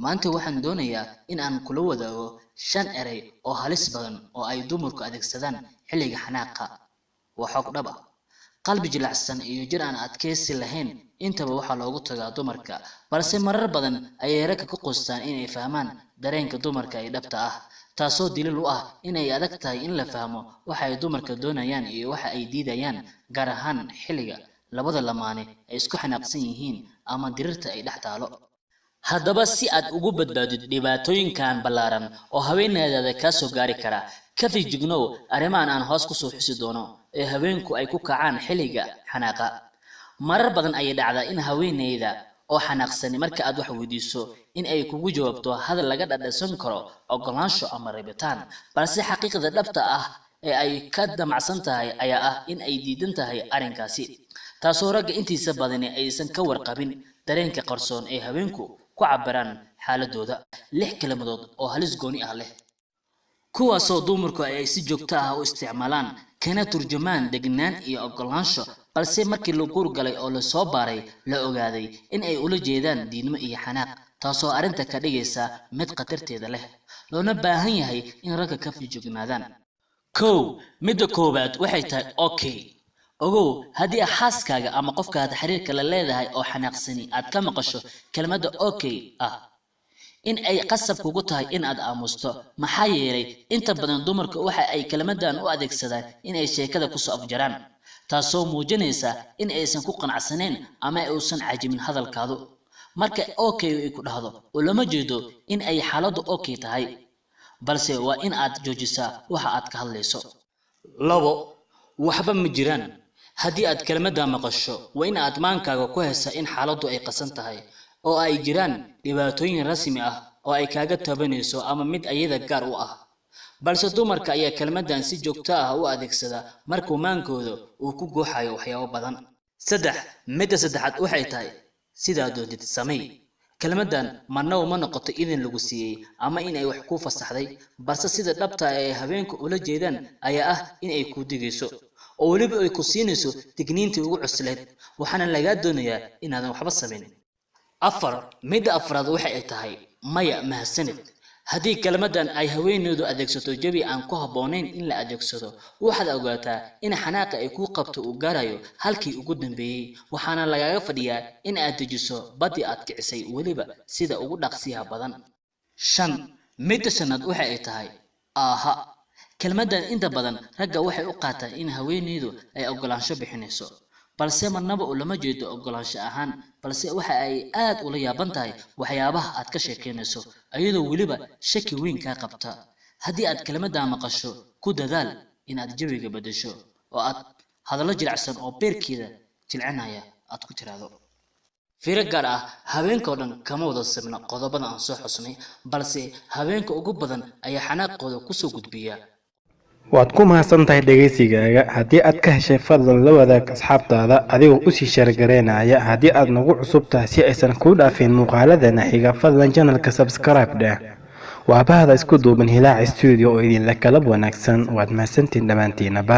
Maanta waxaan doonayaa in aan kula wadaago shan eray oo halis badan oo ay dumarku adeegsadaan xilliga xanaaqa. Waa xog dhab ah. Qalbi jilicsan iyo jir aan adkaysi lahayn intaba waxaa loogu tagaa dumarka, balse marar badan ayay ragga ku qostaan inay fahmaan dareenka dumarka ee dhabta ah, taasoo daliil u ah in ay adag tahay in la fahmo waxa ay dumarka doonayaan iyo waxa ay diidayaan, gaar ahaan xilliga labada lamaane ay isku xanaaqsan yihiin ama dirirta ay dhex taalo. Haddaba si aad ugu badbaadid dhibaatooyinkan ballaaran oo haweeneydaada kaa soo gaari kara, ka feejignow arrimahan aan hoos kusoo xusi doono ee haweenku ay ku kacaan xilliga xanaaqa. Marar badan ayay dhacdaa in haweeneyda oo xanaaqsani marka aad wax weydiiso in ay kugu jawaabto hadal laga dhadhansan karo oggolaansho ama rabitaan, balse xaqiiqda dhabta ah ee ay ka damacsan tahay ayaa ah in ay diidan tahay arrinkaasi, taasoo ragga intiisa badani aysan ka warqabin dareenka qarsoon ee haweenku ku cabiraan xaaladooda. Lix kelmadood oo halis gooni ah leh, kuwaasoo dumarku ay si joogto ah u isticmaalaan kana turjumaan degnaan iyo oggolaansho, balse markii la guurgalay oo lasoo baaray la ogaaday in ay ula jeedaan diidmo iyo xanaaq, taasoo arrinta ka dhigaysa mid khatarteeda leh loona baahan yahay in ragga ka feejignaadaan. Kow, midda koowaad waxay tahay okay. Ogow, haddii xaaskaaga ama qofka aad xiriirka la leedahay oo xanaaqsani aad ka maqasho kelmadda okay ah, in ay qasab kugu tahay in aad aamusto, maxaa yeelay inta badan dumarka waxa ay kelmaddan u adeegsadaan in ay sheekada kusoo afjaraan, taasoo muujinaysa in aysan ku qanacsanayn ama uusan cajimin hadalkaadu. Marka okay ay ku dhahdo, ulama jeedo in ay xaaladdu okay tahay, balse waa in aad joojisaa waxa aad ka hadlayso. Labo, waxba ma jiraan. Haddii aad kelmadda maqasho, waa in aad maankaaga ku haysaa in xaaladdu ay qasan tahay oo ay jiraan dhibaatooyin rasmi ah oo ay kaaga tabanayso ama mid ayada gaar u ah. Balse dumarka ayaa kelmaddan si joogto ah u adeegsada markuu maankooda uu ku guuxayo waxyaabo badan. Saddex, midda saddexaad waxay tahay sidaa doontid samey. Kelmaddan marnaba ma noqoto idin lagu siiyey ama in ay wax kuu fasaxday, balse sida dhabta ah ee haweenku ula jeedaan ayaa ah in ay kuu digayso oo weliba ay ku siinayso digniintii ugu cusleed, waxaana lagaa doonayaa inaadan waxba samayn. Afar, midda afraad waxa ay tahay maya mahadsanid. Haddii kelmaddan ay haweeneydu adeegsato jawi aan ku habboonayn in la adeegsado, waxaad ogaataa in xanaaqa ay kuu qabto uu gaarayo halkii ugu dambeeyey, waxaana lagaaga fadhiyaa in aad dejiso baddii aad kicisay weliba sida ugu dhaqsiyaha badan. Shan, midda shanaad waxa ay tahay aaha. Kelmaddan inta badan ragga waxay u qaataan in haweeneydu ay oggolaansho bixinayso, balse marnaba ulama jeedo oggolaansho ahaan, balse waxa ay aad ula yaaban tahay waxyaabaha aad ka sheekeynayso, iyadoo weliba shaki weyn kaa qabta. Haddii aad kelmaddaa maqasho, ku dadaal in aad jawiga beddesho oo aad hadallo jilicsan oo beerkeeda jilcinaya aad ku tiraahdo. Fiiro gaar ah, haweenka oo dhan kama wada sibna qodobada aan soo xusnay, balse haweenka ugu badan ayaa xanaaqooda kusoo gudbiya. Waad ku mahadsan tahay dhegaysigaaga. Haddii aad ka heshay, fadlan la wadaag asxaabtaada adigoo usii share gareynaya. Haddii aad nagu cusub tahay, si aysan kuu dhaafin muuqaaladana xiga, fadlan channelka subscribe dheh. Waa bahda isku duuban Hilaac Studio oo idinla kalab wanaagsan. Waad mahadsantiin dhammaantiinaba.